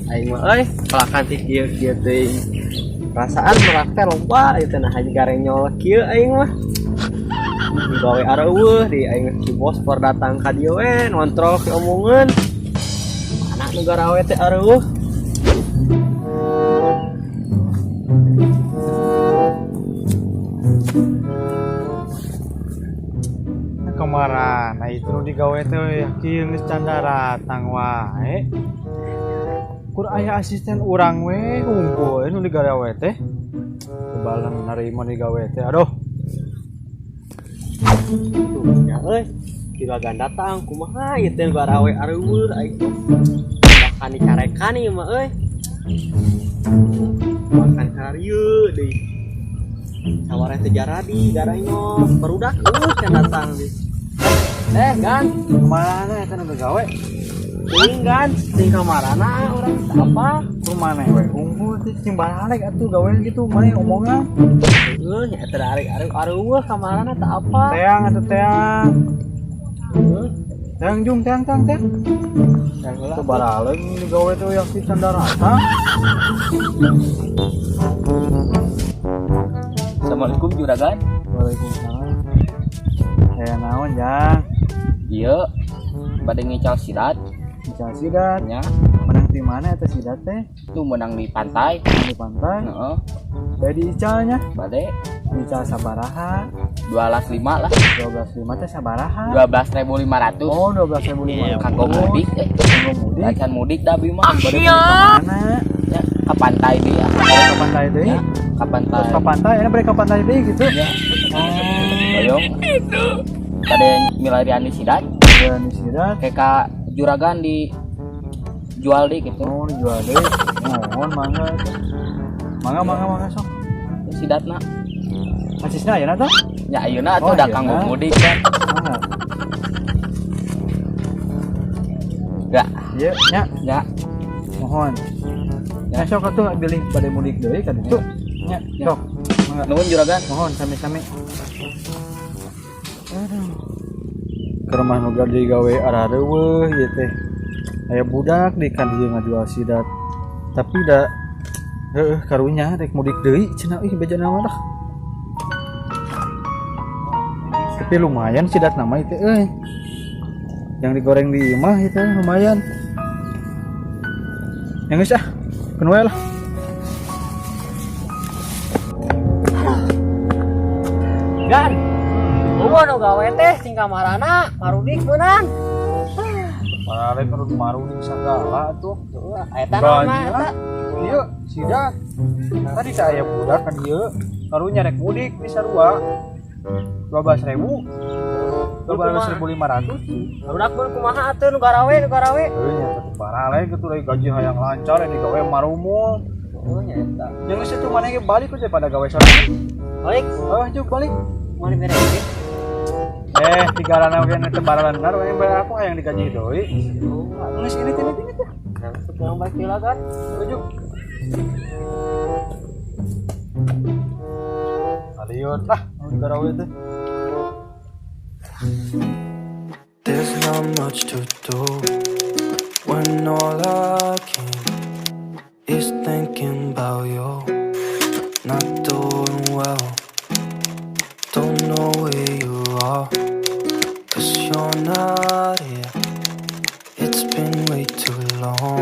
Aing mah euy, pelakan ti kieu-kieu teuing. Perasaan melak teh loba ieu teh, nah haji garenyol kieu aing mah. Gawe areuweuh di aing, si bos por datang ka dieu we ngontrol ke omongan. Anak nu garawe teh areuweuh. Kemarin nah itu nu digawe teh yakin geus can daratang wae. Kur aya asisten urang we hungkul nu digawe teh. Kebalan narima digawe teh. Aduh. Tuh, ya euy. Juragan datang kumaha ieu teh, garawe areuweuh aing teh. Bahkan dicarekan ieu mah euy. Makan karieu deui. Saware teh jaradi garanyos barudak eueuh can datang deui. Eh, Gan, Kemana eta nu gawe? Teuing, Gan, teuing kamarana urang teh apa? Kur maneh we hungkul teh cing balik atuh gawe gitu maneh omongan. Heuh, nya eta arek-arek areuweuh kamarana teh apa? Teang atuh teang. Heuh, Teang jung teang teang teang. teang heula. Tuh baraleung digawe teh yakin can daratang. Assalamualaikum, Juragan. Waalaikumsalam. Eh, naon, Jang? Iya, bade ngical sidat. Ical sidat. Nya. Menang di mana eta sidat teh? Itu menang di pantai. Di pantai. Heeh. Bade icalnya? Bade. Ical sabaraha? 12.5 lah. 12.5 teh sabaraha? 12.500. Oh, 12.500. Kanggo mudik eh. Kanggo mudik. Acan mudik dah bi mah. Bade mudik ka mana? Ya, ke pantai dia. Bade ke pantai deui? Ya, ke pantai. Terus ke pantai, ini bade ke pantai deui gitu. Ya. Oh. Hoyong. Bade milarian di sidat. Milarian di sidat. Kayak ka juragan di jual di gitu. Oh, dijual deui. Mohon mangga itu. Mangga mangga mangga sok. Sidatna. Acisna ayeuna teh? Ya ayeuna atuh Oh, udah ayeuna. kanggo mudik kan. Mangga. Enggak, Ieu nya, ya. Mohon. Ya sok atuh bilih bade mudik deui ka ditu. Nya, Ya. sok. Mangga. Nuhun, Juragan. Mohon sami-sami. Aduh. Ke rumah nu digawe arareuweuh ieu teh. Aya budak di kan dieu ngajual sidat. Tapi da heueuh karunya rek mudik deui cenah, ih beja naon lah. Tapi lumayan sidat nama itu euy. Yang digoreng di imah itu lumayan. Yang geus ah, keun we lah. Gan. Euweuh nu gawe teh sing kamarana marudik meunang. Mararek kudu marudik sagala tuh. Heuh, eta naon mah eta? Iya, sidat. Tadi saya budak kan ieu. Karunya rek mudik di sarua. 12.000. 12.500. Barudak pun kumaha atuh nu garawe nu garawe? Heuh nya tetep baralek gitu lagi gaji hayang lancar ini gawe marumul. Heuh nya eta. Yang geus itu maneh ge balik we daripada gawe sorangan. Balik, Oh, juk balik. mau dibere duit. Eh, tigarana oge nu teu baralengar we bae aku hayang digaji deui. Oh, Geus ini teh ini teh. nah, masuk yang balik heula kan. Juk. Alion lah, nu garawe teh. There's not much to do when all I can is thinking about you. Not doing well, don't know where you are, 'cause you're not here. It's been way too long.